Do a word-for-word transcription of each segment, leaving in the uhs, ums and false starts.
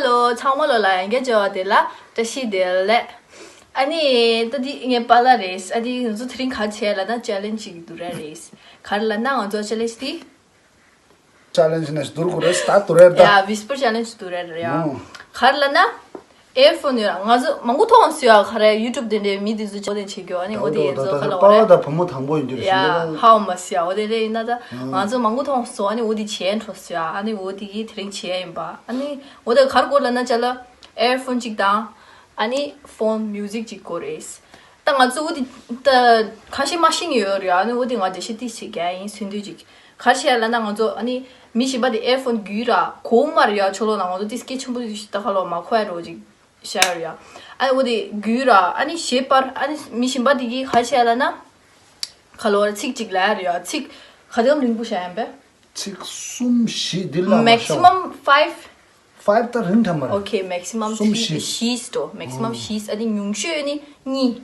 ཧེ་ལོ། ཚང་མ་ལོ་ལ་ཡང་བསྐྱར་བྱ་བ་དེ་ལ་བཀྲ་ཤིས་བདེ་ལེགས། ཨ་ནི་ད་འདི་ངའི་པཱ་ལགས་རེད། ཨ་འདི་ང་ཚོ་དེ་རིང་ག་རེ་བྱས་ལབ་ན་ཅེ་ལེན་ཇི་ཅིག་བསྡུར་ཡ་རེད། ག་རེ་ལབ་ན་ང་ཚོ་ཅེ་ལེན་ཇི་འདི། ཅེ་ལེན་ཇི་ནས་བསྡུར་དགོས་རེད། ད་བསྡུར་ཡ་ད། ཡ་ཝིས་པར་ཅེ་ལེན་ཇི་བསྡུར་ཡ་རེད་ཡ། ཨོ། ག་རེ་ལབ་ན། ཨེར་ཕོན་ཡོད་ར། ང་ཚོ་མང་པོ་མཐོང་སོང་ཡ། ག་རེ་ཡུ་ཊུབ་དེ་འདྲའི་མི་དེ་ཚོ་ཅོ་དེ་བྱེད་རྒྱུ། ཨ་ནི་འོ་དེ་ཡིན་ཚོ་ག་ལ་འོ་རེད། པཱ་ལགས་དང་བུ་མོ་དང་པོ་ཡིན་རྒྱུ་རེད། ཡ་ཧའོ་མ་སི་ཡ། འོ་དེ་འདྲ་ཡིན་ན་ད་ང་ཚོ་མང་པོ་མཐོང་སོང་། ཨ་ནི་འོ་དེ་བྱས་འགྲོ་སོང་ཡ། ཨ་ནི་འོ་དེ་གི་དེ་རིང་བྱས་ཡིན་པ། ཨ་ནི་འོ་དེ་ག་རེ་དགོས་ལབ་ན་ཅ་ལག་ཨེར་ཕོན་གཅིག་དང་། ཨ་ནི་ཕོན་མིའུ་ཟིག་གཅིག་དགོས་རེད། ད་ང་ཚོ་འོ་དེ་ད་ཁ་ཤས་མ་ཤེས་ཡོད་རེད། ཨ་ནི་འོ་དེ་ང་འགྲེལ་བཤད་ཏིག་བྱེད་རྒྱུ་ཡིན་སུན་དུས་ཅིག་ག་རེ་བྱས་ལབ་ན་ང་ཚོ་ཨ་ནི་མི་གཞན་པ་དེ་ཨེར་ཕོན་རྒྱུས་ར་གོང་མར་ཡ་ཆོ་ལོ་ན་ང་ཚོ་ཏིས་སྐད་ཆེན་པོ་ཞིག་ད་ཁ་ལོ་མ་ཁོ་ཡ་རོ་ཅིག་བྱ་ཡ་ར་ཡ། ཨ་ནི་འོ་དེ་རྒྱུས་ར་ཨ་ནི་ཞེས་པར་ཨ་ནི་མི་གཞན་པ་དེ་གིས་ག་རེ་བྱས་ལབ་ན་ཁ་ལོ་ར་ཚིག་གཅིག་ལ་ཡ་ར་ཡ། ཚིག་ག་དེ་ལ་རིང་པོ་བྱ་ཡ་ཡིན་པས། ཚིག་གསུམ་བཞི་འདི་ལ་མ་ཤོང་། Maximum five. Five ད་རིང་ཐ་མར། Okay, maximum གསུམ་བཞི། བཞི་སྟོ། Maximum བཞི། ཨ་ནི་ཉུང་ཤོས་ནི་གཉིས།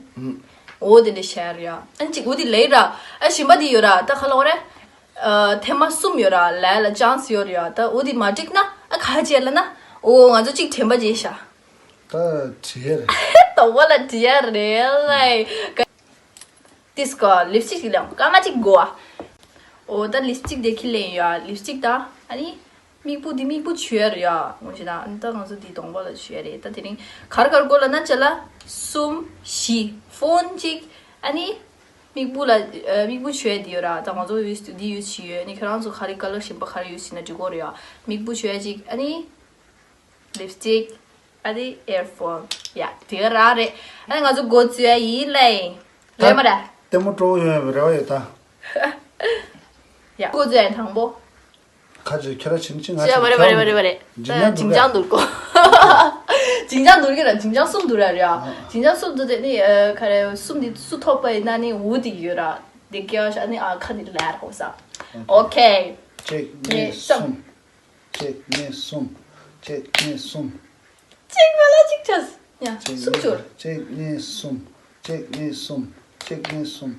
འོ་དེ་འདྲ་བྱ་ཡ་ར་ཡ། ཨ་ནི་གཅིག་འོ་དེ་ལས་ར། ཨ་གཞན་པ་དེ་ཡོད་ར་ད་ཁ་ལོ་ར། ཨ་ཐེངས་མ་གསུམ་ཡོད་ར། ལས་ལ་ཅན་སི་ཡོད་ར་ཡ། ད་འོ་དེ་མ་འགྲིག་ན་ཨ་ག་བྱས་ལབ་ན། འོ་ང་ཚོ་གཅིག་དྲན་པ་བརྗེད་ཤག་ད་བྲིས་ཡ་རེད། ད་འོ་ལ་བྲིས་ཡ་རེད་ལའི། ཏིས་ཀོ་ལིབ་སི་ཊིག་ཅིག་ལེན་དཀའ་ངལ་ཅིག་དགོས་ཨ། འོ་ད་ལིབ་སི་ཊིག་དེ་ཁྱི་ལེན་ཡོད་ཨ། ལིབ་སི་ཊིག་དང་ཨ་ནི་མིག་སྤུ་འདི་མིག་སྤུ་བྱུ་ཡ་རེད་ཡ། ངོ་ཤེས་ན་ཨ་ནི་ད་ང་ཚོ་འདི་གདོང་པ་ལ་བྱུ་ཡ་རེད། ད་དེ་རིང་གར་གར་གོ་ལ་ན་ཅ་ལག་གསུམ་བཞི་ཕོན་གཅིག་ཨ་ནི་མིག་སྤུ་ལ་ཨ་མིག་སྤུ་བྱུ་ཡ་འདི་ཡོད་ར། ད་ང་ཚོ་ཡུས་འདི་ཡུས་བྱས་ཡོད། ཨ་ནི་ཁྱོད་རང་ཚོ་ག་རེ་ཀ་ལར་གཞན་པ་ག་རེ་ཡུས་བྱས་ན་འགྲིག་གོ་རེད་ཡ། མིག་སྤུ་བྱུ་ཡ་གཅིག་ཨ་ནི། ལིབ་སི་ཊིག་ཨ་ནི་ཨེར་ཕོན། ཡ་དེ་ག་རང་རེད། ཨ་ནི་ང་ཚོ་འགོ་བཙུགས་ཡ་ཡིན་ལེ། རེད་མ་རེད། ལྟད་མོ་སྤྲོ་བོ་ཡོང་ཡ་རེ་བ་ཡོད་ད། ཡ་འགོ་བཙུགས་ཡ་དང་པོ། ཁ་ཅིག་ཁྱེད་ར་ཕྱིན་ཕྱིན་ང་ཅི་ཡ་ཅིག་མ་རེད་མ་རེད་མ་རེད་མ་རེད། ཇིང་ཇང་ཇིང་ཇང་འདུར་གོ། ཇིང་ཇང་འདུར་གི་ར། ཇིང་ཇང་གསུམ་འདུར་ཡ་རེད་ཡ། ཇིང་ཇང་གསུམ་འདུར་དེ་ནི་ཨ་ག་རེ་གསུམ་འདི་སུ་ཐོབ་པ་ཡིན་ན་ནི་འུ་དེ་ཡོད་ར། དེ་སྐྱེ་བ་ཤ་ནི་ཨ་ཁ་ནི་ལ་ར་གོ་ས། ཨོ་ཁེ། གཅིག་གཉིས་གསུམ། གཅིག་གཉིས་གསུམ། གཅིག་གཉིས་གསུམ། གཅིག་མ་ལ་གཅིག་ཆགས། ཡ་གཅིག་གསུམ་གཉིས་ཤོར། གཅིག་གཉིས་གསུམ། གཅིག་གཉིས་གསུམ། གཅིག་གཉིས་གསུམ།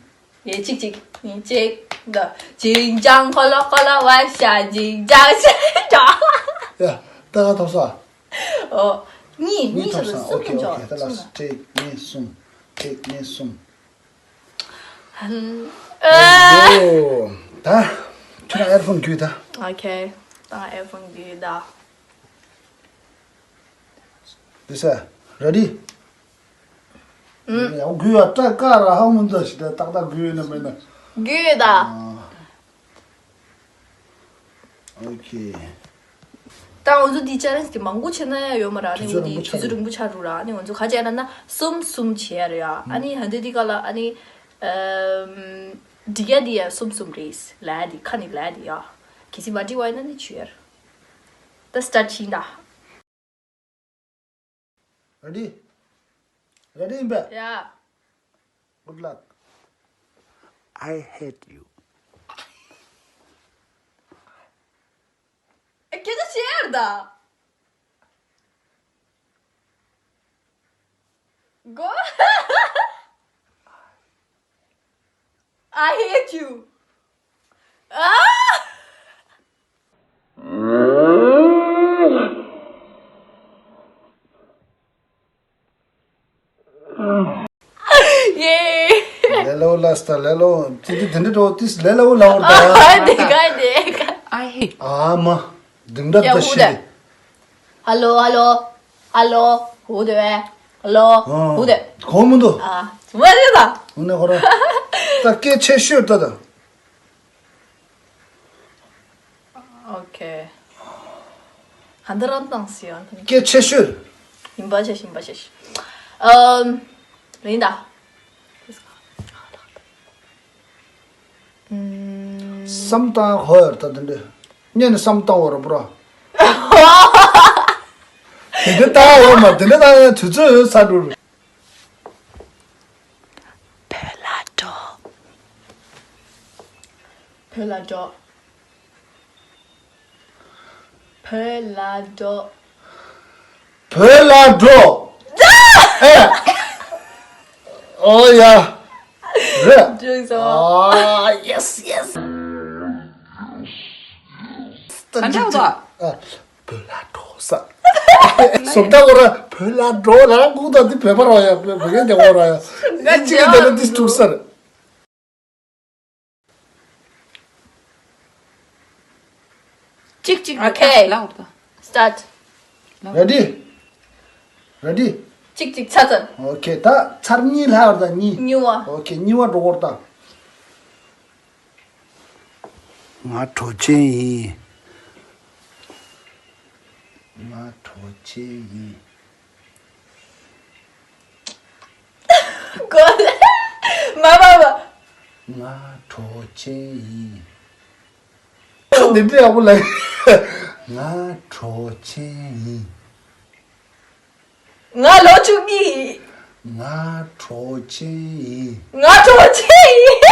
ཡ་གཅིག་གཅིག་གཉིས་གཅིག་འདི། ཇིང་ཇང་ཁོ་ལོ་ཁོ་ལོ་བ་ཤ་ཇིང་ཇང་ཤ་ཇང་། ཡ་ད་ག་ཐོབ་ས། ཨོ། གཉིས་གཉིས་གཉིས་ཐོབ་ས། ཆགས་སོང་། ཨོ་ཁེ་གསུམ་ཨོ་ཁེ། ཆགས་ད་ལ་སོང་ན། གཅིག་གཉིས་གསུམ། གཅིག་གཉིས་གསུམ། ཧན། ཨོ། ད་ཁྱོད་རང་ཨེར་ཕོན་རྒྱུས་ད། ཨོ་ཁེ། ད་ཨེར་ཕོན་རྒྱུས་ད། འདི་ས། རེ་ཌི། ཨུམ། ཡ་རྒྱུས་ཡ་སྐྲ་དཀར་ར་ཧ་མོ་འདི་ཞིག་ད་ཏག་ཏག་རྒྱུས་ཡོད་ན་མེད་ན། རྒྱུས་ཡོད་ད། ཨ། ཨོ་ཁེ། ད་ང་ཚོ་འདི་ཅེ་ལེན་ཇི་དེ་མང་པོ་བྱེད་ན་ཡ་ཡོད་མ་རེད། ཨ་ནི་འོ་དེ་དུས་ཚོད་རིང་པོ་ཆགས་འགྲོ་ར། ཨ་ནི་ང་ཚོ་ག་བྱས་ན་ན་གསུམ་གསུམ་བྱེད་ཡ་རེད་ཡ། ཨ་ནི་ཧ་འདི་འདི་ག་ལ་ཨ་ནི་ཨམ། འགྲིག་ཡ་འདི་ཡ་གསུམ་གསུམ་རེད། ལ་ཡ་འདི་ཁ་ནི་ལ་ཡ་འདི་ཡ། གལ་སྲིད་མ་འགྲིག་པ་ཡིན་ན་ནི་བྱེད་ཡ་རེད། ད་སི་ཊར་ཊི་བྱེད་ཡིན་ད། རེ་ཌི། རེ་ཌི་ཡིན་པས། ཡ། Good luck. I hate you. སྐད་ཆ་བཤད་ཡར་ད། Go. I hate you. ཨ། ཡེ། ལེ་ལོ་ལ་སྟ་ལེ་ལོ། ཏི་ཏི་དེ་འདྲ་འགྲོ་ཏིས་ལེ་ལོ་ལ་འོར་ད། ཨ་དེ་ག་དེ་ག་ཨ་ཧེ། ཨ་མ། དེ་འདྲ་ཡ་ད་ཧུ་ཤི། དེ། ཧ་ལོ་ཧ་ལོ། ཧ་ལོ། ཧུ་དེ་བས། ཧ་ལོ། ཨ། ཧུ་དེ། གོ་མི་འདུག་ཨ། ཙི་མ་རེད་ད། ཧུ་ནེ་ཁོ་ར། ད་སྐད་ཆེ་ཤོས་ད་ད། ཨོ་ཁེ། ཧན་ད་རང་བཏང་སི་ཡོང་། སྐད་ཆེ་ཤོས། ཡིན་པ་ཆེ་ཡིན་པ་ཆེ། ཨམ། ལིན་ད། ཨམ། བསམ་བཏང་ཧོ་ཡར་ད་དེ་འདྲ། ཉན་ནས་བསམ་བཏང་བ་ར་པུ་ར། དེ་འདྲ་བཏང་བ་མ་དེ་འདྲ་བཏང་ཡང་དུས་ཚོད་ཡོད་ས་འགྲོ། བོད་ལ་འགྲོ། བོད་ལ་འགྲོ། བོད་ལ་འགྲོ། བོད་ལ་འགྲོ། ཨེ། ཨོ་ཡ། རེད། འགྲིག་སོང་། ཨ། ཡེ་སི་ཡེ་སི། ག་འདྲ་བ། ཨ། བོད་ལ་འགྲོ་ས། བཟོ་ལྟ་བོ་ར་བོད་ལ་འགྲོ་ལ་རང་ཁུག་ད་འདི་བོད་པ་ར་ཡ་བོད་བོད་ཀྱི་འདི་བོ་ར་ཡ། ཨེ་ཅིག་གི་འདི་ལ་འདི་འཁྲུག་སར། གཅིག་གཅིག་Okay. ལ་འོར་ད། Start. Ready? Ready? གཅིག་གཅིག་ཚ་ཚ། Okay. ད་ཚར་གཉིས་ལ་འོར་ད་གཉིས། གཉིས་པ། Okay. གཉིས་པ་འགྲོ་འོར་ད། ང་གྲོ་ཆེན་ཡིན། ང་གྲོ་ཆེན་ཡིན། གོ་མ་པ་པ། ང་གྲོ་ཆེན་ཡིན། འདི་འདྲ་ཡག་པོ་ལ། ང་གྲོ་ཆེན་ཡིན། ང་ལོ་བཅུ་གཉིས་ཡིན། ང་གྲོ་ཆེན་ཡིན། ང་གྲོ་ཆེན་ཡིན།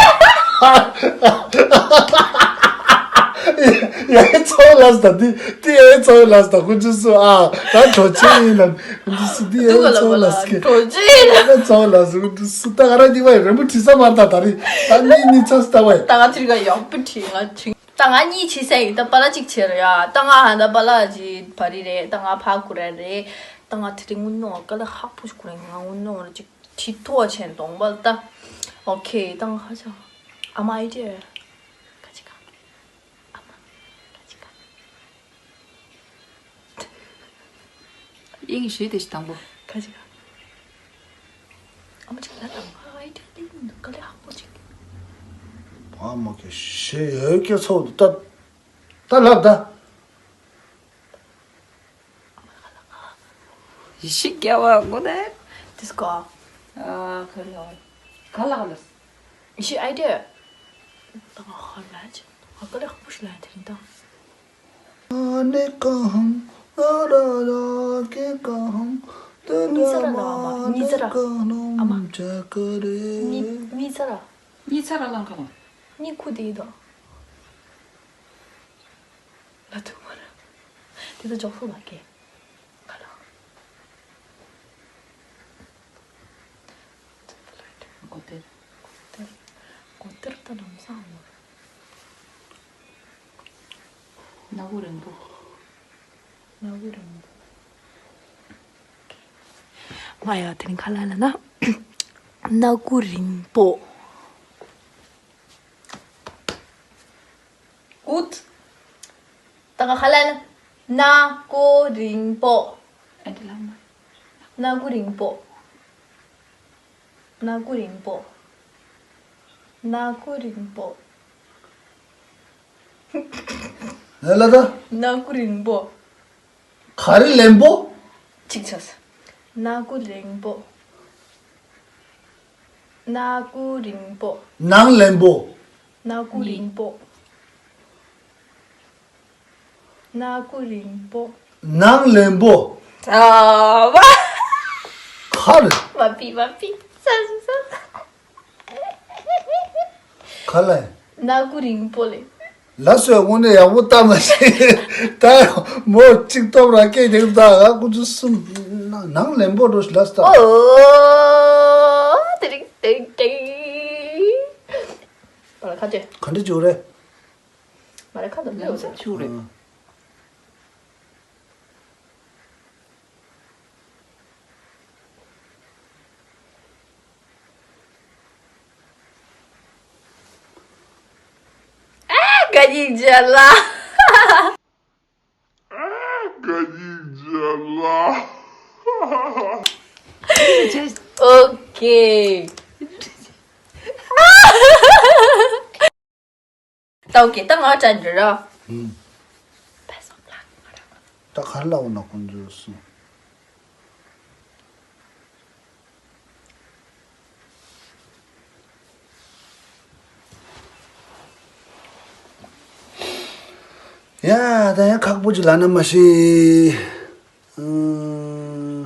ཡ་ཚོ་ལ་སྟ་དེ་དེ་ཡ་ཚོ་ལ་སྟ་ཁུ་ཆུ་སུ་ཨ་ད་གྲོ་ཆེན་ཡིན་ལ་ཁུ་ཆུ་སུ་དེ་ཡ་ཚོ་ལ་སྐད་གྲོ་ཆེན་ཡིན། ཡ་ཚོ་ལ་སུ་ཁུ་ཆུ་སུ་ད་ག་ར་དེ་བ་རེ་མུ་ཁྲི་ས་མ་ད་ད་རི་ད་ནི་ནི་ཚ་སྟ་བ་ད་ང་ཚིར་ག་ཡག་པུ་ཁྲི་ང་ཁྲི། ད་ང་གཉིས་བྱེད་ས་ཡིན། ད་པ་ལ་གཅིག་བྱེད་ར་ཡ། ད་ང་ཧ་ད་པ་ལ་ཅི་བ་རི་རེད། ད་ང་ཕ་ཁུ་ར་རེད། ད་ང་དེ་རིང་དངུལ་ནོ་ག་ལ་ཧ་པོ་ཞིག་ཁུ་ར་ང་དངུལ་ནོ་ར་ཅིག་ཁྲི་ཐོ་ཆེན་གདོང་པ་ད། Okay. ད་ང་ཧ་ཅང་ཨ་མ་ཨའི་ཌི་ཡ་ཁ་ཅིག་ག་ཨ་མ་ཁ་ཅིག་ག་ཨིན་ཞུས་ཏེ་ཞིག་དང་པོ། ཁ་ཅིག་ཨ་མ་ཅིག་ལ་དང་ཨའི་ཏི་ཏི་འདུག་ག་ལེ་ཧ་གོ་ཅིག་ཨ་མ་ཁེ་ཤེ་ཡོད་ཀྱི་ཚོགས་འདུ་ད་ད་ལབ་ད། ཡི་ཤི་རྒྱ་བ་གོ་ནས། དིས་ཀ་ཨ་ཁ་ལ་ཁ་ལ་ཁ་ལ། ཡི་ཤི་ཨའི་ཏི་ད་ང་ཧ་ལ་ཅི་ང་ག་ལེ་ཧ་གོ་ཤི་ལ་དེ་རིང་ད། ཨ་ནེ་ཀ་ཧང་ཨ་ར་ར་ཀེ་ཀ་ཧང་ཏེ་ཉི་ཚ་ར་ལ་ཨ་མ་ཉི་ཚ་ར་ཨ་མ་ཉི་ཉི་ཚ་ར་ཉི་ཚ་ར་ལང་ཀ་ལང་ཉི་ཁུ་དེ་ཡི་དོ་ལ་ཐུ་མ་ར་དེ་དོ་ཇོག་སོ་ལ་ཀེ་ཀ་ལ། གོ་ཏེར། གོ་ཏེར། གོ་ཏེར་ད་ལམ་སང་ནོར། སྣ་བུག་རིང་པོ། སྣ་བུག་རིང་པོ། མ་ཡ་དེ་རིང་ཁ་ལ་ལ་ན། སྣ་བུག་རིང་པོ། Gut. ད་ག་ཧ་ལ་ན། སྣ་བུག་རིང་པོ། ཨ་འདི་ལ་མ། སྣ་བུག་རིང་པོ། སྣ་བུག་རིང་པོ། སྣ་བུག་རིང་པོ། ཨེ་ལ་ད། སྣ་བུག་རིང་པོ། ག་རེ་ལེན་པོ། གཅིག་ཆགས། སྣ་བུག་རིང་པོ། སྣ་བུག་རིང་པོ། ནང་ལེན་པོ། སྣ་བུག་རིང་པོ། སྣ་བུག་རིང་པོ། ནང་ལེན་པོ། ཨ་བ། ག་རེ། མ་པི་མ་པི། ས་སུ་ས། ག་ལ། སྣ་བུག་རིང་པོ་ལེ། ལ་སོའི་དངོས་གནས་ཡག་པོ་ལྟ་མ་ཤེས། ད་མོ་གཅིག་སྟོབས་ར་སྐད་རྒྱག་ད་ང་ཁོ་ཚོ་གསུམ་ནང་ལེན་པོ་འགྲོ་ལ་སྟ། ཨོ། དེ་རིང་དེ་རིང་དེ་རིང་། པ་ལ་ཁ་ཅེ། ག་འདྲ་བྱུང་རེད། མ་རེད་ཁ་དོག་ལེའུ་ཟེར། ཆུ་རེད། ཨ་དགའ་ཉིན་མཇལ་ལ། ཨ་དགའ་ཉིན་མཇལ་ལ། ཨོ་ཀེ། ད་ཨོ་ཀེ་ད་ང་དྲན་འདྲི་ར། ཨུམ། ད་ག་རེ་ལབ་ན་ཁོང་ཚོས་གསུངས། ཡ་ད་ཡང་ཁག་པོ་ཅིག་ལབ་ན་མ་ཤེས། ཨུམ།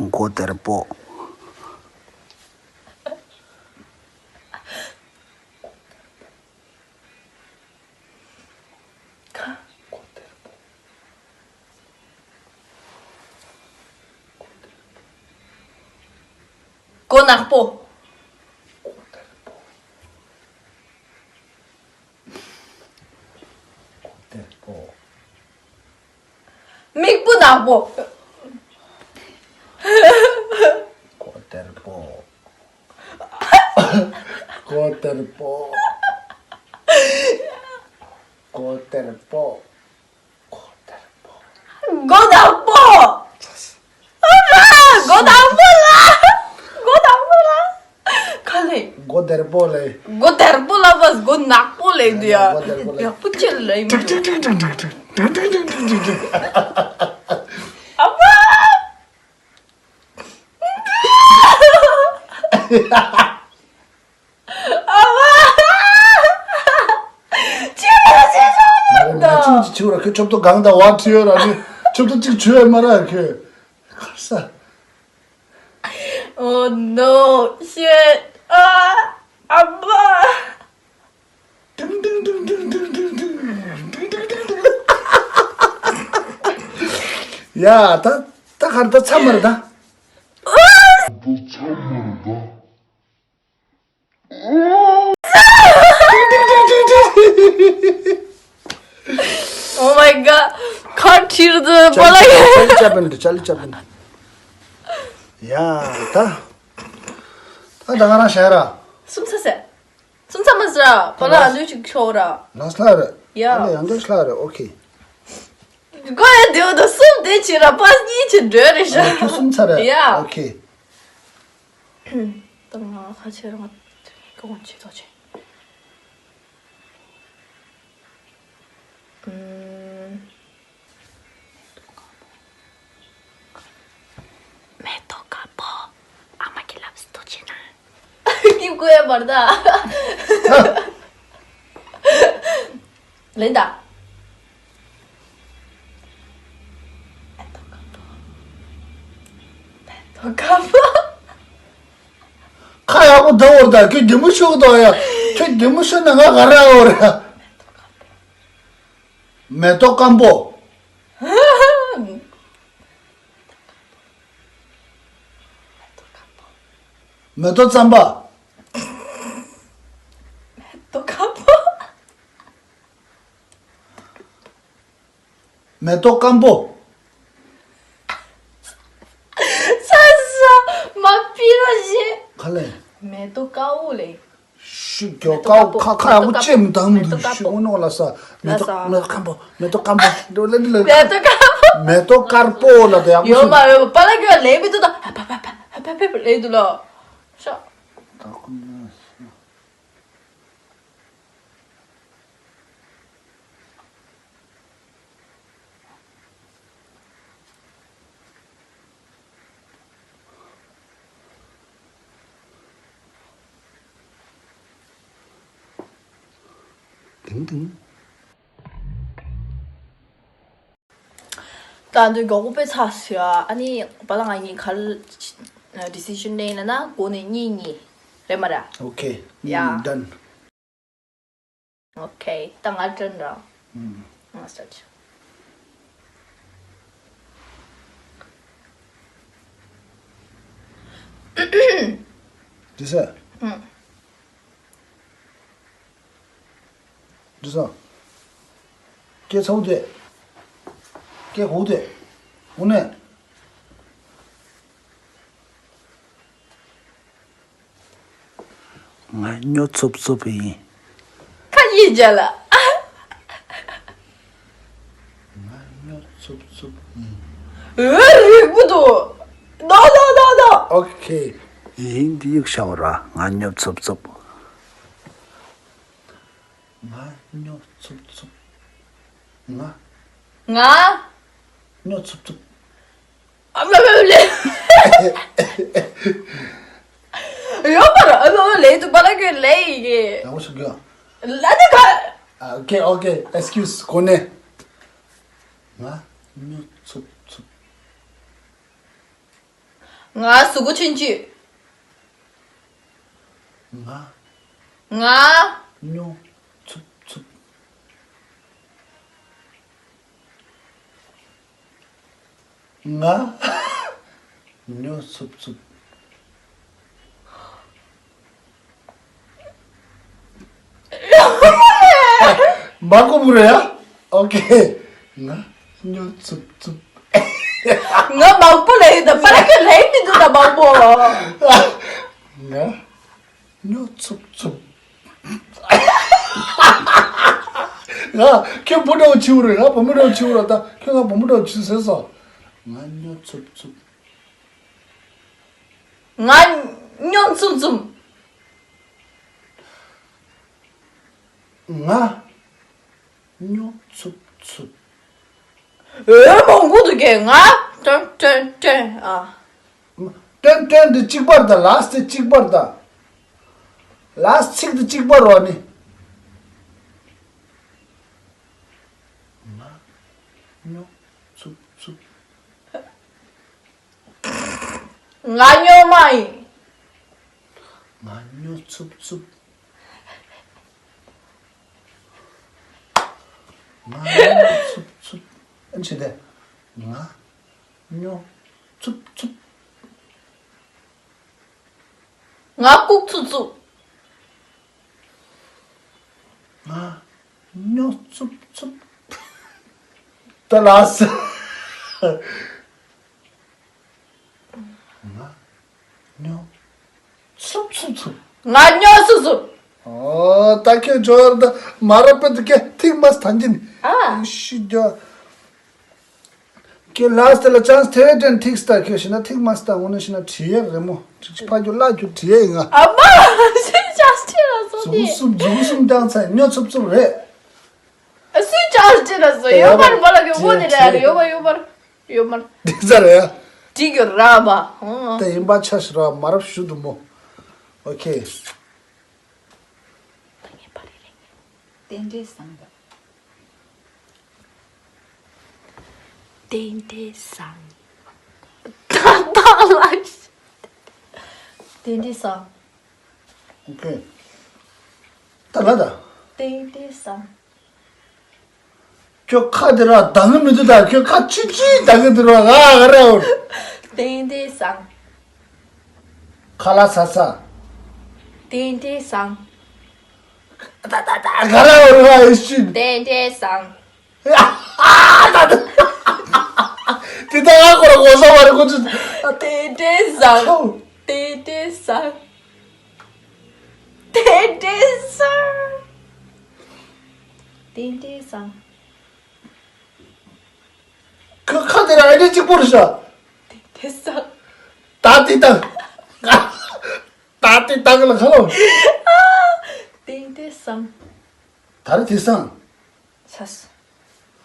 མགོ་དེར་པོ། མགོ་ནག་པོ། ཨ་པོ། ཀོ་ཏེར་པོ། ཀོ་ཏེར་པོ། ཀོ་ཏེར་པོ། ཀོ་ཏེར་པོ། མགོ་དང་པོ། ཨ་མ། མགོ་དང་པོ་ལ། མགོ་དང་པོ་ལ། ག་ལེ། མགོ་དེར་པོ་ལེ། མགོ་དེར་པོ་ལ་བ་མགོ་ནག་པོ་ལེ་འདི་ཡ། མགོ་དེར་པོ་ལེ། ཡག་པོ་ཅི་ལེ་མི་འདུག་ཨ་མ། ཨ་མ། ཅི་ལ་ཅི་ལ་ང་ཅིག་ཅིག་ཆུ་ར་ཁྱོད་ཆོབ་ཏོ་གང་དང་བ་ཁྲིད་ཡོད་ར་ནི་ཆོབ་ཏོ་ཅིག་ཆུ་ཡོད་མ་ར་ཁྱོད། ཁར་ས། Oh no, shit. ཨ། ཨ་མ། ཏིང་ཏིང་ཏིང་ཏིང་ཏིང་ཏིང་ཏིང་ཏིང་ཏིང་ཏིང་ཏིང་། ཡ་ད་ད་གར་ད་ཚ་མར་ད། Oh my god. ཁ་ཁྲིར་དུ་པ་ལ་ཡ། ཅ་ལི་ཅ་པན་དུ་ཅ་ལི་ཅ་པན། ཡ་ད་ད་ད་ང་རང་ཤ་ར། སུམ་ས་སེ། སུམ་ས་མ་ཟ་ར། པ་ལ་ཨ་ལུ་ཅིག་ཤོག་ར། ལ་སླ་རེད། ཡ། ཨ་ལ་ཡང་འདྲ་སླ་རེད། ཨོ་ཁེ། གོ་ཡ་དེའོ་དོ་སུམ་དེ་ཆི་ར་པ་གཉིས་ཆི་འདྲ་རེད་ཤ། ཨ་ཁྱོད་སུམ་ཚ་རེད། ཡ། ཨོ་ཁེ། ད་ང་ཁ་ཆེ་རང་ག་གོང་ཆེ་ཐོག་ཆེ། ཨུམ། མེ་ཏོག་དཀར་པོ། ཨ་མ་གི་ལབ་སྟོ་ཆེ་ན། སྐྱིད་གོ་ཡ་མར་ད། ལེན་ད། མེ་ཏོག་དཀར་པོ། མེ་ཏོག་དཀར་པོ། ཁ་ཡག་པོ་འདུག་འོ་ད་ཁྱོད་བདེ་མོ་ཤོག་དོ་ཡ། ཁྱོད་བདེ་མོ་ཤོག་ན་ང་ག་ར་འོ་ར། མེ་ཏོག་སྐམ་པོ། མེ་ཏོག་རྩམ་པ། མེ་ཏོག་སྐམ་པོ། མེ་ཏོག་སྐམ་པོ། ས་ས་མ་པི་རོ་ཞེ། ག་ལེ། མེ་ཏོག་དཀར་པོ་ལེ། ཤུ་གྱོ་མེ་ཏོག་དཀར་པོ། ཁ་ཁ་ཡག་པོ་ཅེ་མི་དང་མི་འདུག་ཤུ་འོ་ནོ་ལ་ས། མེ་ཏོག་མེ་ཏོག་སྐམ་པོ། མེ་ཏོག་སྐམ་པོ་འདྲ་ལེ་འདི་ལེ། མེ་ཏོག་སྐམ་པོ། མེ་ཏོག་དཀར་པོ་ལ་དེ་ཡག་པོ་ཡོད་མ་ཡོད་པ་ལ་གྱོ་ལེ་མི་ཏོག་ད་ཧ་པ་པ་པ་ཧ་པ་པ་པ་ལེ་འདུག་ལོ། ཤ། ཏིང་ཏིང་། ད་འདི་མགྱོགས་པོ་དཔེ་ཚ་ཟེར་ཨ་ནི་པ་ལ་ང་གཉིས་ག་རེ་decision ལེན་ལ་ན་འགོ་ནས་གཉིས་གཉིས་རེད་མ་རེད། Okay. Yeah. Done. Okay. ད་ང་དྲན་ར། ང་start། དེ་ཟེར། འདི་ས། སྐད་ཚ་བོ་དེ། སྐད་གོ་དེ། འོ་ནས། ང་སྨྱོ་འཚུབ་འཚུབ་ཡིན། ཁ་ཡིས་བརྒྱབ་ལ། ང་སྨྱོ་འཚུབ་འཚུབ་ཡིན། འོ་རིག་པོ་འདུག་ནོ་ནོ་ནོ་ནོ། Okay. ཡིན་འདི་ཡིག་ཤ་བ་ར་ང་སྨྱོ་འཚུབ་འཚུབ། ང་སྨྱོ་འཚུབ་འཚུབ། ང་། ང་། སྨྱོ་འཚུབ་འཚུབ། ཨ་མ་མ་མ་ལེ། ཡོད་པར་ཨ་མ་མ་ལེ་དུ་པ་ལ་གི་ལེ་ཡི་གེ། ཡག་པོ་ཞིག་གི། ལ་དེ་ག། Okay, okay, excuse གོ་ནས། ང་སྨྱོ་འཚུབ་འཚུབ། ང་གཟུགས་པོ་ཆུང་ཆུང་། ང་། ང་། སྨྱོ་འཚུབ་འཚུབ། ང་། སྨྱོ་འཚུབ་འཚུབ། མ་གོ་བུ་རེད་ཡ། Okay. ང་སྨྱོ་འཚུབ་འཚུབ། ང་མང་པོ་ལབ་ཡོད་ད། པ་ར་ཁྱོད་ལབ་མི་འདུག་ད་མང་པོ། ང་སྨྱོ་འཚུབ་འཚུབ། ང་ཁྱོད་བུ་འདྲ་བོ་བྱེད་དགོས་རེད། ང་བུ་མོ་འདྲ་བོ་བྱེད་དགོས་རེད། ད་ཁྱོད་ང་བུ་མོ་འདྲ་བོ་བྱེད་ཟེར་སོང་། ང་སྨྱོ་འཚུབ་འཚུབ། ང་སྨྱོ་འཚུབ་འཚུབ། ང་སྨྱོ་འཚུབ་འཚུབ། ཨེ། མང་པོ་འདུག་གས། ང་ཏན་ཏན་ཏན། ཨ། ཏན་ཏན་འདི་གཅིག་པ་རེད་ད། ལཱ་སི་ཊི་གཅིག་པ་རེད་ད། ལཱ་སི་ཊི་ཚིག་འདི་གཅིག་པ་རེད་ནི། ང་སྨྱོ་འཚུབ་འཚུབ། ང་སྨྱོ་མ་ཡིན། ང་སྨྱོ་འཚུབ་འཚུབ། ང་སྨྱོ་འཚུབ་འཚུབ། ཨ་ནི་བྱས་ཏེ། ང་སྨྱོ་འཚུབ་འཚུབ། ང་ལྐུགས་འཚུབ་འཚུབ། ང་སྨྱོ་འཚུབ་འཚུབ། ད་ལགས་སོ། ང་སྨྱོ་འཚུབ་འཚུབ་འཚུབ། ང་སྨྱོ་འཚུབ་འཚུབ། ཨོ། ད་ཁྱོད་འབྱོར་ད་མ་རབས་པ་དུ་ཁྱོད་ཐིག་མ་སྟན་གྱིན། ཨ། ཤི་རྒྱུ། ཁྱོད་ལགས་དེ་ལ་ཅན་སི་དེ་བས་དྲན་ཐིག་སྟ་ཁྱོད་ཤི་ན་ཐིག་མ་སྟ་འོ་ན་ཤི་ན་བྲིས་ཡས་རེད་མོ། ཅིག་ཅིག་ཕ་རྒྱུ་བླ་རྒྱུ་བྲིས་ཡས་ཡིན་ང་། ཨ་མ། སུས་ཅན་སི་དེ་ལ་བཟོ་དེ། གསུམ་གསུམ་གསུམ་ཀྱང་ཚད་སྨྱོ་འཚུབ་འཚུབ་རེད། ཨ། སུས་ཅན་སི་དེ་ལ་བཟོ་ཡོད་མ་རེད་མ་ལ་གི་འོ་དེ་རེད་ཡོད་མ་ཡོད་མ། ཡོད་མ། འགྲིག་ས་རེད། འགྲིག་གི་ར་བ། ཨོ། དེ་ཡིན་པ་ཆ་ཞིག་ར་མ་རབས་ཞུ་འདུག་མོ། ཨོ་ཁེ། རྟེན་འབྲེལ་བཟང་། རྟེན་འབྲེལ་བཟང་། ད་ད་ལ། རྟེན་འབྲེལ་བཟང་། ཨོ་ཁེ། ད་ལ་ད། རྟེན་འབྲེལ་བཟང་། ཁྱོད་ཁ་དེ་ར་འདང་གི་མི་འདུག་ད་ཁྱོད་ཁ་ཆི་ཆི་འདང་གི་འདུག་ར་ང་ག་རེ་འོ། ཏན་ཏན་བཟང་། ཁ་ལག་ཟ་ས། ཏན་ཏན་བཟང་། ད་ད་ད་ག་རེ་འོ་ར་ཨེ་ཤི། ཏན་ཏན་བཟང་། ད་ད། དེ་ད་ང་ཁོ་ར་གོ་ས་མ་རེད་ཁོ་ཚོ། ཏན་ཏན་བཟང་། ཏན་ཏན་བཟང་། ཏན་ཏན་བཟང་། ཏན་ཏན་བཟང་། ཁ་ཁ་དེ་ར་ཨེ་འདྲ་གཅིག་པོ་རེད་ཤག་ཏན་ཏན་བཟང་། ད་དེ་དང་། ད་དེ་དང་ལ་ཁ་ལོ། ཏན་ཏན་བཟང་། ད་རེ་དེ་བཟང་། ཚ་སོ།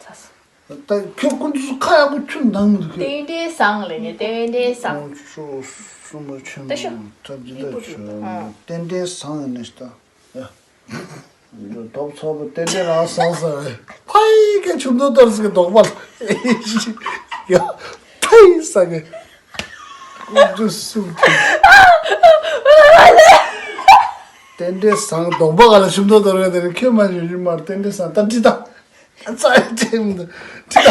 ཚ་སོ། ད་ཁྱོད་ཀུན་ཏུ་ཁ་ཡག་པོ་ཁྱོད་འདང་མི་འདུག་ཁྱོད། ཏན་ཏན་བཟང་ལས་ནས་ཏན་ཏན་བཟང་། ཨོ་ཤོ་སུ་མ་ཆེན་མོ་ད་ཇི་ལྟར་ཆོས་ཏན་ཏན་བཟང་ཡིན་ནས་ད་ཡ། ལྡོག་ཚོགས་པ་ཏན་ཏན་རང་བཟང་ས་རེད། ཕ་ཡི་གེ་ཆུ་མདོ་ལྟར་ཟེར་གི་ལྡོག་པ་ལ་ཡ་ཕ་ཡི་ས་གི་ཀུན་ཏུ་སུ་ཁྱོད། ཏན་ཏན་བཟང་གདོང་པ་ག་ལ་ཤུམ་ཐོག་དོར་ག་དེ་རེད། ཁྱོད་མ་ཞུ་ཞུ་མར་ཏན་ཏན་བཟང་ད་འདྲི་ད། ཙ་ཡ་ཅེ་མི་འདུག་འདྲི་ད།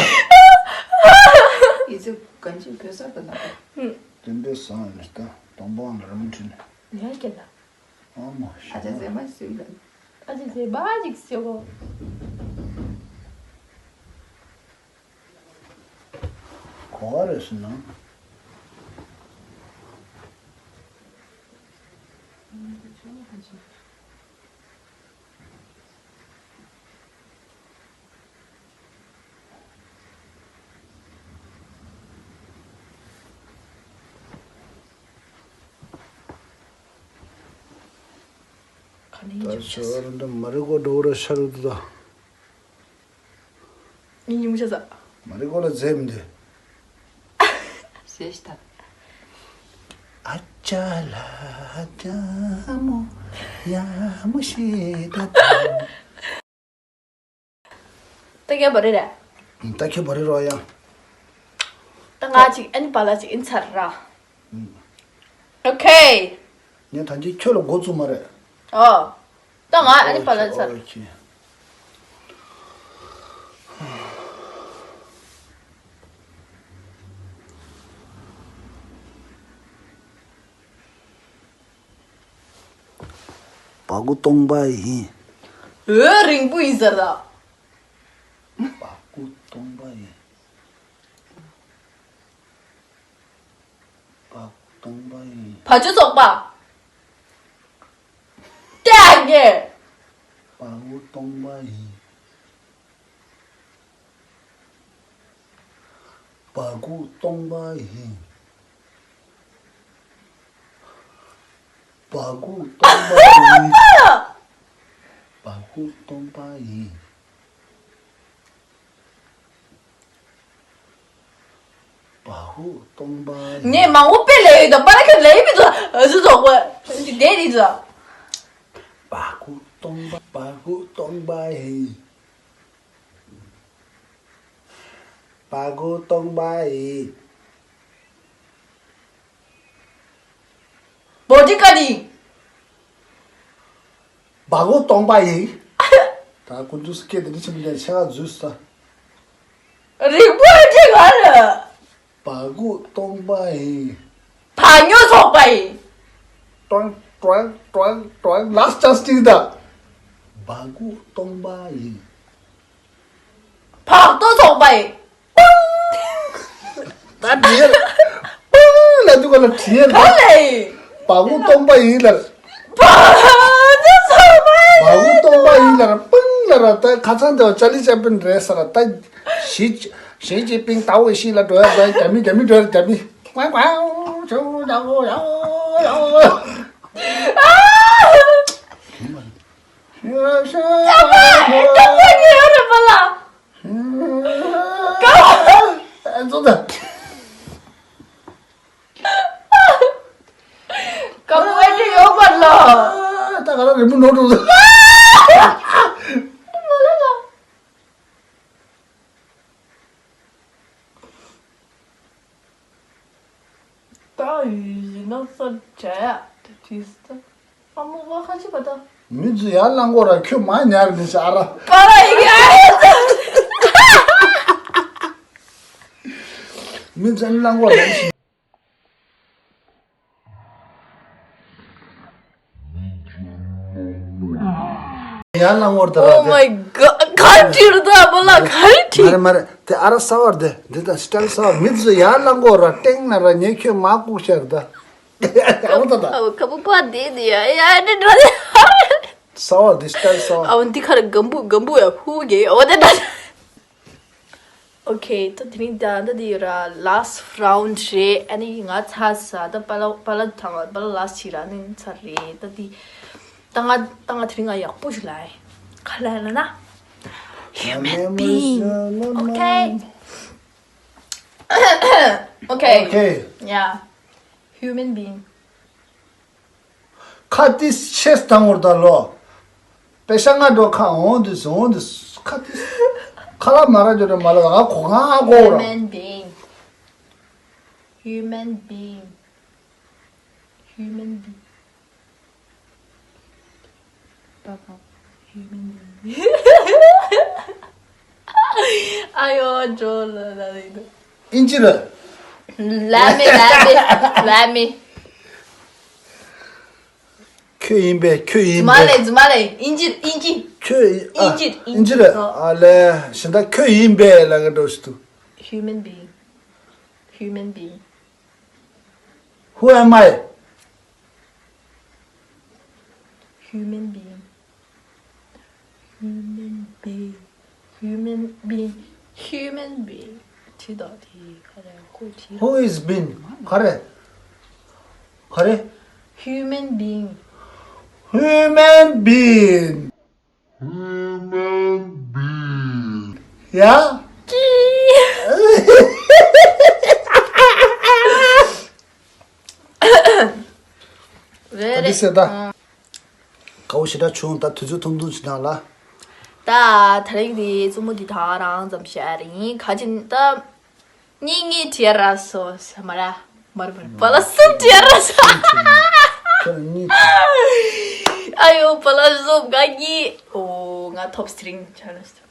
ཡི་ཚོ་གང་ཅི་བོད་སར་དུ་ན། ཏན་ཏན་བཟང་ཡིན་ད་གདོང་པ་ག་ལ་རམ་འདྲི་ནས། ཡ་ཀྱེ་ད། ཨ་མ་ཨ་ཅག་ཟེ་མ་ཞུ་ལ། ཨ་ཅག་ཟེ་བ་ཅིག་ཞུ་གོ། གོ་བ་རེད་ཟེར་ན། ད་ཤ་རུ་འདི་མ་རི་གོ་འགྲོ་ར་ཤ་རུ་འདི་ད། ཉིན་ཉིན་མོ་ཆ་ས། མ་རི་གོ་ལ་རྫས་མི་འདུག་ཟེར་ཞིག་ད། ཨ་ཅག་ལ་ཨ་ཅག་མོ་ཡ་མོ་ཤེས་ད་ད། ད་ཁྱོད་བ་རེད་ར། ད་ཁྱོད་བ་རེད་རོ་ཡ། ད་ང་ཅིག་ཨ་ནི་བ་ལ་ཅིག་ཨིན་ཚར་ར། ཨོ་ཁེ། ངས་ད་གིན་ཁྱོད་ལ་འགོ་བཙུགས་མ་རེད། ཨོ། ད་ང་ཨ་ནི་བ་ལ་ཚར། ཨོ་ཁེ། བ་གུ་སྟོང་པ་ཡིན། འོ་རིང་པོ་ཡིན་ཟེར་ད། བ་གུ་སྟོང་པ་ཡིན། སྟོང་པ་ཡིན། བ་ཕྱུགས་ཚོགས་པ། ལྟས་ངན། བ་གུ་སྟོང་པ་ཡིན། བ་གུ་སྟོང་པ་ཡིན། བ་གུ་སྟོང་པ་ཡིན། བ་གུ་སྟོང་པ་ཡིན། བ་གུ་སྟོང་པ་ཡིན། ངས་མང་པོ་དཔེ་ལས་ཡོད་དོ། པ་ར་ཁ་ལས་མི་འདུག་ཨ་ཟུ་ཚོགས་པ་འདི་འདས་འདི་ཚོ། བ་གུ་སྟོང་པ། བ་གུ་སྟོང་པ་ཡིན། བ་གུ་སྟོང་པ་ཡིན། བོ་ཊི་ཀ་ནི། བ་གུ་སྟོང་པ་ཡིན། ད་ཀུན་ཏུ་སྐད་དེ་འདྲ་ཆེན་པོ་ཅན་ཆེ་བ་འཛུལ་ས། རིག་པ་ཅིག་ག་རེ། བ་གུ་སྟོང་པ་ཡིན། བ་ཉོ་ཚོགས་པ་ཡིན། ཀྲོང་ཀྲོང་ཀྲོང་ཀྲོང་ལ་སི་ཊི་ཅན་སི་ཊིང་ད། བ་གུ་སྟོང་པ་ཡིན། བག་ཏོ་ཚོགས་པ་ཡིན། ད་བྲིས་ཡ། པང་ལ་འདུག་ག་ལ་བྲིས་ཡ། ག་ལ་ཡིན། བ་གུ་སྟོང་པ་ཡིན་ལ། བག་ཏོ་ཚོགས་པ་ཡིན། བ་གུ་སྟོང་པ་ཡིན་ལ་ར་པང་ལ་ར། ད་ཁ་སང་དེ་ཅཱ་ལི་ཅཱ་པིན་རེད་ཟེར་ལ། ད་ཞི་ཞི་ཅིན་ཕིང་ཏའོ་ཝེ་ཤིན་ལ་འགྲོ་ཡ། ད་རྒྱ་མི་རྒྱ་མི་འགྲོ་ཡ། རྒྱ་མི། ཀ་པོ་ཨེ་ཏྲི་ཡོད་པ་ལ། ད་ག་ལ་རི་མོ་ནོར་འགྲོ། ད་ཡིན་ན་ས་བྱ་ཡ་དེ་དྲིས་ད། ཨ་མོ་བ་ཁ་ཆེ་བ་ད། མི་ཚོ་ཡར་ལངས་གོ་ར། ཁྱོད་མ་ཉར་ནི་ཤ་ར། པ་ར་ཡི་གེ་ཨ་ཡ་ད། མི་ཚོ་ལངས་གོ་ར། ཡར་ལངས་གོ་ར་ད་ར། Oh my god. ག་རེ་བྲིས་ར་ད་བ་ལ། ག་རེ་བྲིས། མ་རེད་མ་རེད། དེ་ཨ་ར་གསར་བ་རེད། དེ་དེ་ད་སི་ཊལ་གསར་བ། མི་ཚོ་ཡར་ལངས་གོ་ར། སྟེང་ན་ར་ཉེ་ཁྱོད་མ་ལྐུགས་ཤག་ད། ཨ་བ་ད་ད། ཨ་བ་ཁ་པོ་པ་དེ་དེ་ཡ་ཡ་དེ་འདྲ་དེ། གསར་བ་དེ་སི་ཊལ་གསར་བ། ཨ་བ་འདི་ཁ་ར་གམ་བུ་གམ་བུ་ཡ་ཧུ་གེ་ཨོ་དེ་འདྲ། ཨོ་ཁེ། ད་དེ་རིང་ད་ད་དེ་ར་ལཱ་སི་ཊི་རའུན་ཌི་རེད། ཨ་ནི་ང་ཚར་ས། ད་པ་ལ་པ་ལ་ཐང་པ་ལ་ལཱ་སི་ཊི་ར་ནི་ཚར་རེད། ད་དེ་ད་ང་ད་ང་དེ་རིང་ང་ཡག་པོ་ཞིག་ལ་ཡིན། ག་ལ་ཡིན་ལ་ན། Human being. Okay. Okay. Okay. Yeah. Human being. ཁ་ཏི་ཤེས་དང་བོར་ད་ལོ། པེ་ཤ་ང་འགྲོ་ཁ་འོང་དུས་འོང་དུས་ཁ་ཏི། ཁ་ལ་མ་ར་འཇོ་ར་མ་ལ་ང་གོ་ང་གོ་ར། Human being. Human being. Human being. Human being. ཨ་ཡོ་འགྲོ་ལ་ལ་ལ་ལ། ཨིན་ཇི་ར། Let me, let me, let me. ཁྱོད་ཡིན་པས། ཁྱོད་ཡིན་པས། རྫུན་མ་ལས། རྫུན་མ་ལས། ཨིན་ཇི་ཨིན་ཇི། ཁྱོད་ཡིན་ཨ། ཨིན་ཇི་ཨིན་ཨིན་ཇི་ཇི་ར། ཨ་ལས་གཞན་དག་ཁྱོད་ཡིན་པས་ལ་ག་འགྲོ་ཞིག་ཏུ། Human being. Human being. Who am I? Human being. Human being. Human being. Human being. དེ་དང་དེ་ག་རེ་ཁོ་དེ། Who is being? ག་རེ། ག་རེ། Human being. Human being. Human being. ཡ། རེད་རེད། འདི་ཟེར་ད། དགའ་བོ་ཞེ་དྲག་བྱུང་། ད་དུས་ཚོད་ཐུང་ཐུང་ཞིག་གནང་ལ། ད་དེ་རིང་གི་རྩེད་མོ་འདི་ད་རང་ཙམ་བཤད་རེད་ཡིན། ག་ཅིན་ད། གཉིས་གཉིས་བྲིས་ར་སོ་ས་མ་ར། མར་མར་པ་ལ་གསུམ་བྲིས་ར་ས། ཁྱོད་གཉིས་བྲིས། ཨ་ཡོ་པ་ལ་གསུམ་ག་གཉིས། ཨོ་ང་ཐོབ་སི་རིང་ཆ་ལ་སོ།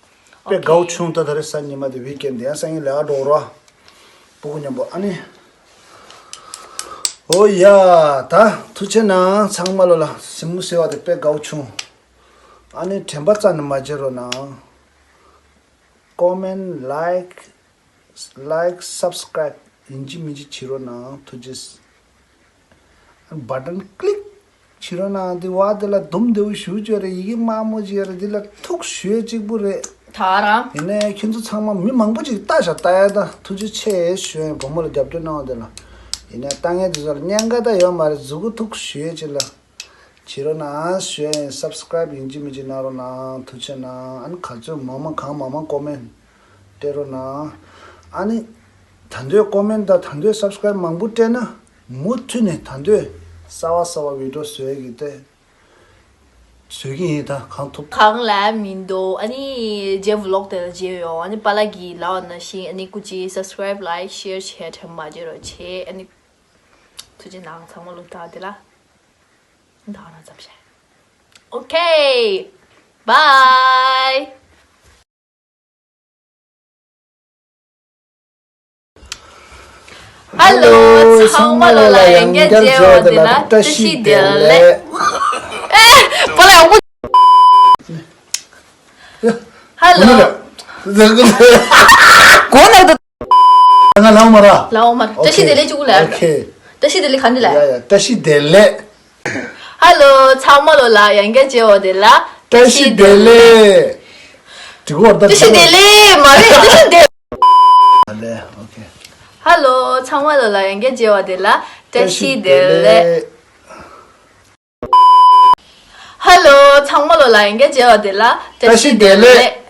དཔེ་དགའ་བོ་བྱུང་། ད་ད་རེས་གཟའ་ཉི་མ་དེ་ཝིག་ཨེན་དེ་ཡང་སང་ཉིན་ལས་ཀ་འགྲོ་ར། སྤུ་གུ་མཉམ་པོ་ཨ་ནི། ཨོ་ཡ། ད་ཐུགས་རྗེ་གནང་ཚང་མ་ལོ་ལ། གཟིགས་མོ་བཟོས་པ་དེ་དཔེ་དགའ་བོ་བྱུང་། ཨ་ནི་དྲན་པ་རྩ་ནས་མ་བརྗེད་རོགས་གནང་། ཀོ་མེན་ཊི་ལའིཀ་ལའིཀ་སབ་སི་ཀ་རའིབ་ཡིན་གཅིག་མིན་གཅིག་བྱེད་རོགས་གནང་། ཐུགས་རྗེ་ཆེ། བ་ཊན་ཀླིག་བྱེད་རོགས་གནང་། འདི་བ་འདི་ལ་དུམ་བདེ་བོ་ཞུ་བཅོས་རེད། ཡི་གེ་དམར་མོ་ཅིག་རེད། འདི་ལ་ཐུགས་ཞུ་ཡས་གཅིག་པུ་རེད། ད་རང་། ཡིན་ནའི་ཁྱོད་ཚོ་ཚང་མ་མི་མང་པོ་ཅིག་ལྟ་ཤག་ལྟ་ཡས་ད་ཐུགས་རྗེ་ཆེ་ཞུ་ཡས། བུ་མོ་ལ་རྒྱབ་སྐྱོར་གནང་བ་དེ་ལ། ཡིན་ནའི་ལྟ་མཁན་དེ་ཚོ་ལ་གཉན་ཁ་ད་ཡོད་མ་རེད། མཛུ་གུ་ཐུགས་ཞུ་ཡས་ཅིག་ལ་བྱེད་རོགས་གནང་ཞུ་ཡས། སབ་སི་ཀ་རའིབ་ཡིན་གཅིག་མིན་གཅིག་གནང་རོགས་གནང་། ཐུགས་རྗེ་གནང་། ཨ་ནི་ག་ཚོད་མང་མང་གང་མང་མང་ཀོ་མེན་སྤྲད་རོགས་གནང་། ཨ་ནི་ད་འདོད་ཀོ་མེན་དང་ད་འདོད་སབ་སི་ཀ་རའིབ་མང་པོ་སྤྲད་ན་མུ་མཐུད་ནས་ད་འདོད་གསར་བ་གསར་བ་བི་ཌིའོ་བཟོ་ཡས་ཀྱི་ཏེ་བཟོ་གི་ཡིན། ད་གང་ཐུབ། གང་ལ་མི་འདུག་ཨ་ནི་རྗེས་ཝི་ལོག་དེ་ལ་མཇལ་ཡོང་། ཨ་ནི་པཱ་ལགས་ཀྱིས་ལབ་པ་ནང་བཞིན་ཨ་ནི་སྐུ་མཁྱེན་སབ་སི་ཀ་རའིབ་ལའིཀ་ཤེར་བྱས་དྲན་མ་བརྗེད་རོགས་བྱེད། ཨ་ནི་ཐུགས་རྗེ་གནང་། ཚང་མ་ལོ་ད་དེ་ལ་ད་རང་ཙམ་བྱས། ཨོ་ཁེ། བའི། ཧ་ལོ། ཚང་མ་ལོ་ལ་ཡང་བསྐྱར་མཇལ་བ་དེ་ལ་བཀྲ་ཤིས་བདེ་ལེགས། ཨེ། པཱ་ལགས་ཡག་པོ། ཧ་ལོ། གོ་ནག་ཏུ། ང་ལའོ་མ་ར། ལའོ་མ་ར། བཀྲ་ཤིས་བདེ་ལེགས་ཅུ་གུ་ལ། ཨོ་ཁེ། བཀྲ་ཤིས་བདེ་ལེགས་ག་འདི་ལ། ཡ་ཡ། བཀྲ་ཤིས་བདེ་ལེགས། ཧ་ལོ། ཚང་མ་ལོ་ལ་ཡང་བསྐྱར་མཇལ་བ་དེ་ལ་བཀྲ་ཤིས་བདེ་ལེགས། འགྲིག་གོ་ད། བཀྲ་ཤིས་བདེ་ལེགས་མ་རེད། བཀྲ་ཤིས་བདེ། ཨ་ལེ། ཨོ་ཁེ། ཧ་ལོ། ཚང་མ་ལོ་ལ་ཡང་བསྐྱར་མཇལ་བ་དེ་ལ་བཀྲ་ཤིས་བདེ་ལེགས། ཧ་ལོ། ཚང་མ་ལོ་ལ་ཡང་བསྐྱར་མཇལ་བ་དེ་ལ་བཀྲ་ཤིས་བདེ་ལེགས།